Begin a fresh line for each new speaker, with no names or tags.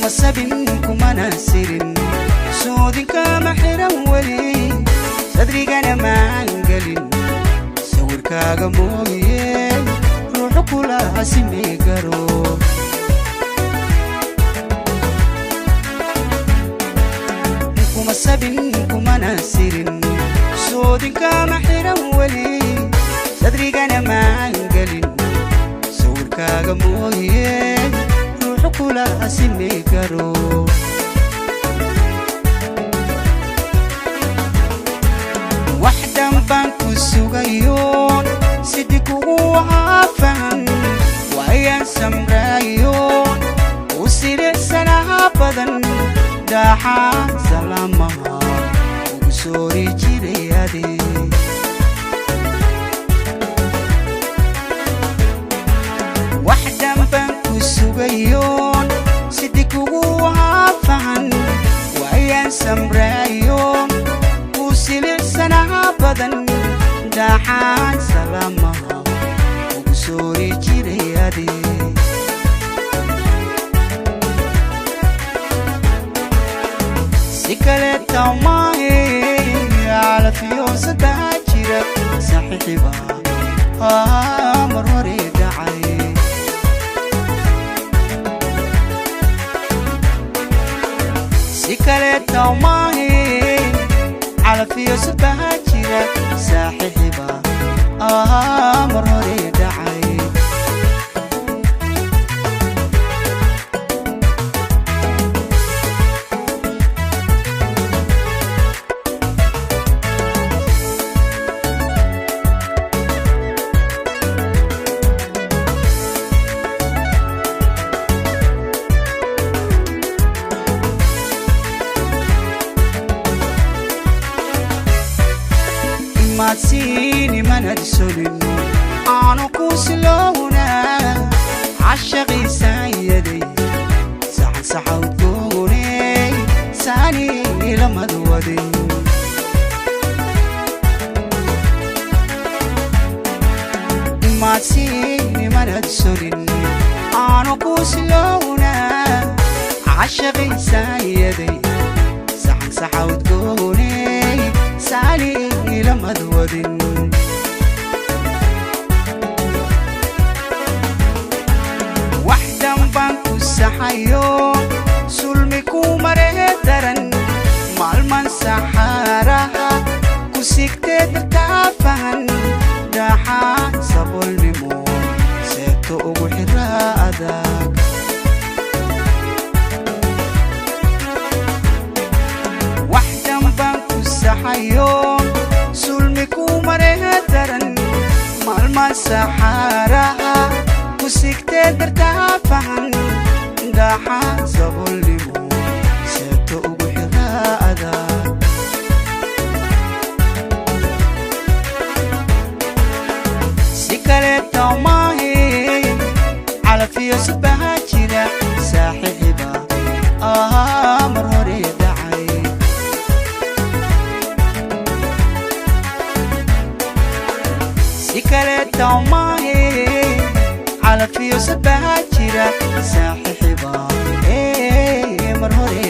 Kuma sabin kumana sirin, soodinkama xiran weli, sadrigana maan gelin. Sawirkaaga mooye ruuxu kula simi karo. Kuma sabin kumana sirin, soodinkama xiran weli, sadrigana maan gelin. Sawirkaaga mooye ruuxu kula simi karo. Wax dhanbaan ku sugayoon sidii kugu haafahan, waayaan samraayoon u silicsanaha badan, daaxaa salaamaha ugu soori jiray ade. Wax dhanbaan ku sugayoon sidii kugu haafahan, waayaan samraayoon u silicsanaha badan, daaxaan salaamaha ugu soori jiray ade. Si kaleeta maahe, calafiyo saddex jira saxiixiba mar hore dhacay. Si kaleeta maahe, calafiyo saddex jira saaxiixiba mar hore dhacay. Maadsiini manad solin, aanu ku silowna cashaqiisaayaday saxan saxawdgooney saani lamad wadin. Maadsiini manad solin, aanu ku silowna cashaqiisaayaday saxan saxawdgooney saani lamad wadin. Wax dhanbaan ku saxayo, sulmi ku maree daran, maalman saxaaraha ku sigtee dartaafahan, dhaxaa sabolnimo seebto ugu xiraa adag. Wax dhanbaan ku saxayo, sulmi ku maree daran, maalman saxaaraha ku sigtee dartaafahan, dhaxaa sabolnimo seebto ugu xiraa adag. Si kaleeta maahe, calafiyo sabaha jira saaxiixiba mar hore dhacay. Si kaleeta maahe, calafiyo sabaha jira saaxiixiba mar hore